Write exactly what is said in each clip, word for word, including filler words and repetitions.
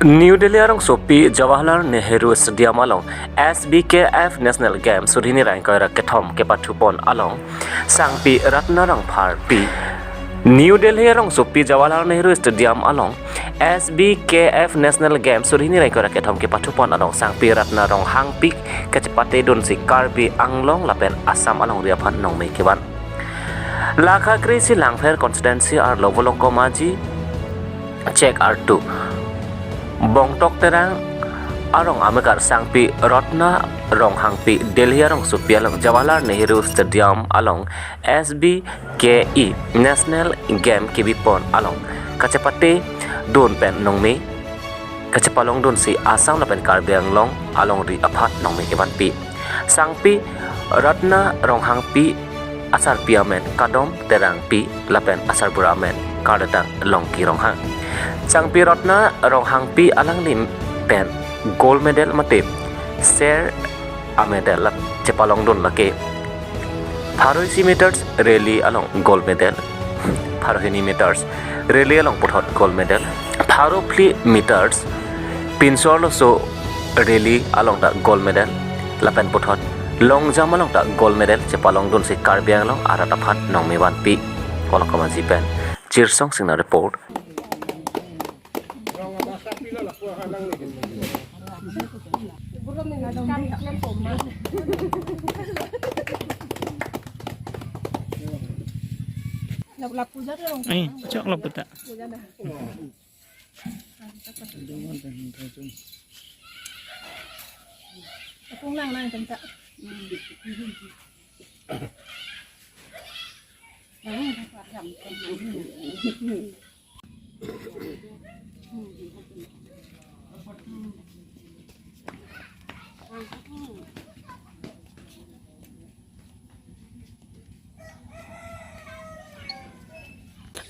New Delhi arongsopi Jawaharlal Nehru Stadium along S B K F National Games suri hini ra ingkoi ra kethom kepathupon along sangpi Ratna Rongpharpi. New Delhi arongsopi Jawaharlal Nehru Stadium along S B K F National Games suri hini ra ingkoi ra kethom kepathupon along sangpi Ratna Ronghangpi kachepatedunsi Karbi Anglong lapen Assam alongri aphan nongme kevan. Lakha kre-isi Langpher constituency arlo Volongkom Aji Check artu Bongtok Terang arong amekar sangpi Ratna Ronghangpi Delhi arongsopi along Jawaharlal Nehru Stadium along S B K E National Game kebipon along kachepatedun pen nongme kachepalongdunsi Assam lapen Karbi Anglong alongri aphan nongme kevanpi. Sangpi Ratna Ronghangpi asarpi amen Kadom Terangpi lapen asarbura amen Kardetang Longki Ronghang. Sangpi Ratna Ronghangpi alangli pen gold medal mate ser amedal lap chepalongdun lake pharo isi meters rally along gold medal, pharo hini meters rally along puthot gold medal, pharo phli meters pinso arloso rally along ta gold medal, lapen puthot long jump along ta gold medal chepalongdunsi Karbi Anglong arat aphan nongme vanpi. Volongkom Aji pen Chirsong Singnar report. Ai, chok lo puta.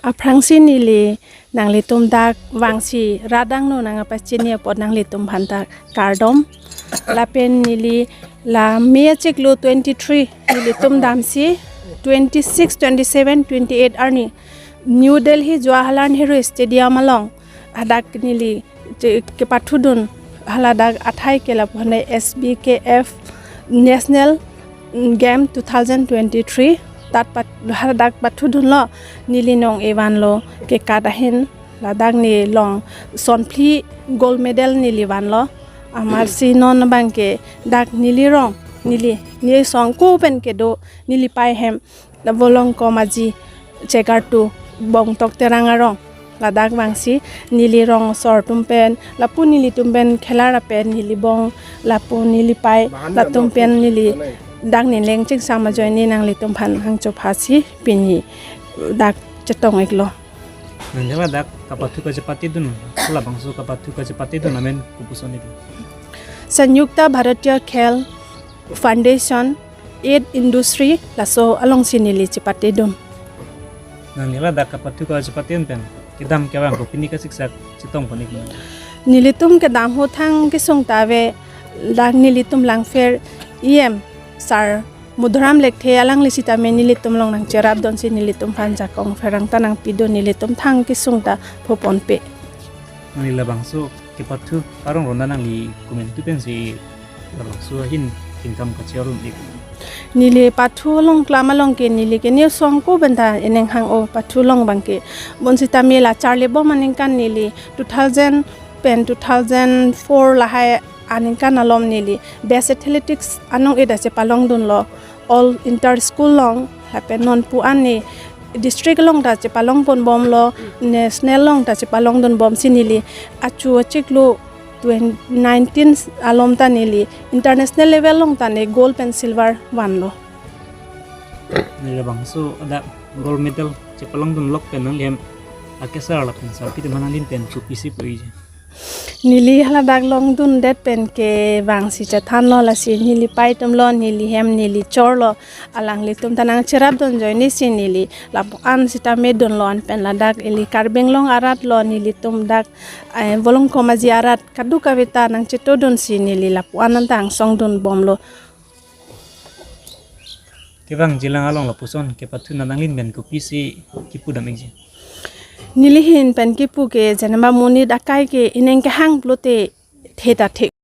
Aphrangsi neli nanglitum dak vangsi radang no nangpachini apot nanglitum aphan ta kardom. Lapen neli la May achiklo twenty-three nelitum damsi twenty-six, twenty-seven, twenty-eight arni New Delhi Jawaharlal Nehru Stadium along hadak neli je kepathudun haladak athai ke lapu hane S B K F National Game two thousand twenty-three tat pat haladak pathudunlo neli nong-e vanlo kekat ahin ladak ne long son phli gold medal neli vanlo. Amatsi non abangke dak neli rong neli ne songko pen kedo neli pai hem la Volongkom Aji Check artu Bongtok Terang arong ladak vangsi neli rong asor atum pen lapu nelitum pen khelar apen neli bong lapu neli pai latum pen neli dak ne leng chingsam ajoine nanglitum aphan hangcho phasi pini dak chetong-iklo. Nangli ladak kapathu kachepatedun, labangso kapathu kachepatedun amen kopuson-ik? Sanyukta Bharatiya Khel Foundation, Aid Industry, laso alongsi neli chepatedun. Nangli ladak kapathu kachepatedun pen kedam kevang kopine kasiksak chetongpon-ik? Nelitum kedam ahut thang kesung ta ave dak nelitum Langpher E M sir Madhuram Lekthe alangli sitame nelitum along nangcherapdunsi nelitum aphan jakong pherang ta nangpidun, nelitum thang kesung ta phoponpe. Nangli labangso kepathu arong ronda nangli komantu pensi labangso ahin kingkam kachi-arun-ik? Neli pathu along klam along ke neli ke ne songko pen ta eneng hang-o pathu along abangke. Bonsitame la charlibom aningkan neli two thousand pen two thousand four lahai aningkan alom neli Best Athletics anong-e ta chepalongdunlo. All inter school along lapen non pu an ne district along ta chepalongponbomlo, national along ta chepalongdunbomsi neli achu achiklo twenty nineteen alom ta neli international level along ta ne gold pen silver vanlo. Neli labangso hadak gold medal chepalongdun lok pen nangli hem akesar lapen sarpi atum aphan nanglin pen kopisi pu-ikji? Neli haladak longdundet pen ke vangsi chethanlo, lasi neli pai atumlo, neli hem neli chorlo, alanglitum ta nangcherapdun ajoinesi neli lapu an sitame dunlo, an pen ladak ili Karbi Anglong aratlo, nelitum dak, eh, Volongkom Aji arat kadokave ta nangchetodunsi neli lapu an an ta angsong dunbomlo. Kevangjilang along lapuson kepathu nanglin pen kopisi kipudam-ikji? Nelihin pen kipu ke Janma Monit akai ke ining kehang pulote the ta the.